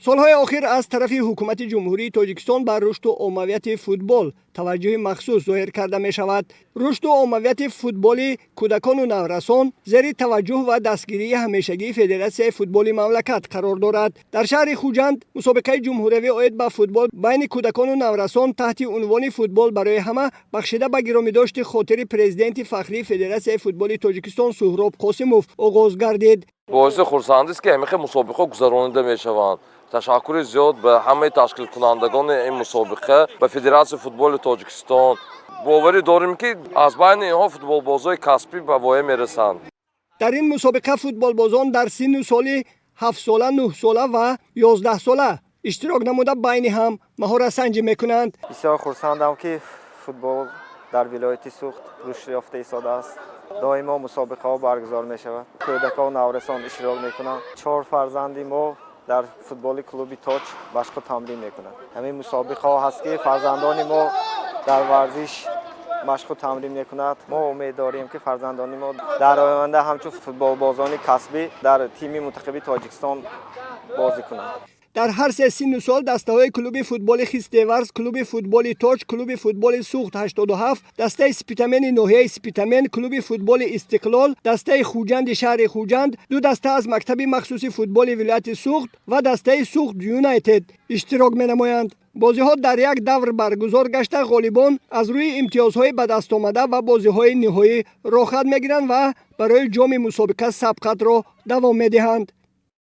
Солҳои охир аз тарафи ҳукумати Ҷумҳурии Тоҷикистон ба рушду оммавияти футбол таваҷҷӯҳи махсус зоҳир карда мешавад. Рушду оммавияти футболи кӯдакону наврасон зери таваҷҷӯҳ ва дастгирии ҳамешагии Федератсияи футболи мамлакат қарор дорад. Дар шаҳри Хуҷанд мусобиқаи ҷумҳуриявӣ оид ба футбол байни кӯдакону наврасон таҳти унвони «Футбол барои ҳама», бахшида ба гиромидошти хотири президенти фахрии Федератсияи футболи Тоҷикистон Суҳроб Қосимов, оғоз гардид. Боиси хурсандист, ки ҳамин хел мусобиқаҳо гузаронида мешаванд. Ташаккури зиёд ба ҳамаи ташкилкунандагони ин мусобиқа, ба Федератсияи футболи Тоҷикистон. Боварӣ дорем, ки аз байни инҳо футболбозои касбӣ ба воя мерасанд. Дар ин мусобиқа футболбозон дар синну соли 7-сола, 9-сола ва 11-сола иштирок намуда, байни ҳам маҳоратсанҷӣ мекунанд. Бисёр хурсандам, ки футбол дар вилояти Суғд рушд ёфта истодааст. Доимо мусобиқаҳо баргузор мешавад, кӯдакон, наврасон иштирок мекунанд. Чор фарзанди мо дар футболи клуби «Тоҷ» машқу тамрин мекунанд. Ҳамин мусобиқаҳо ҳаст, ки фарзандони мо дар варзиш машқу тамрин мекунад. Мо умед дорем, ки фарзандони мо дар оянда ҳамчун футболбозони касбӣ дар тими мунтахаби Тоҷикистон бозӣ кунанд. Дар ҳар се синну сол дастаҳои клуби футболи «Хистеварз», клуби футболи «Тоҷ», клуби футболи «Суғд 87», дастаи Спитамени ноҳияи Спитамен, клуби футболи «Истиқлол», дастаи Хуҷанди шаҳри Хуҷанд, ду даста аз мактаби махсуси футболи вилояти Суғд ва дастаи «Суғд Юнайтед» иштирок менамоянд. Бозиҳо дар як давр баргузор гашта, ғолибон аз рӯи имтиёзҳои ба дастомада ба бозиҳои ниҳоӣ роҳхат мегиранд ва барои ҷоми мусобиқа сабқатро давом медиҳанд.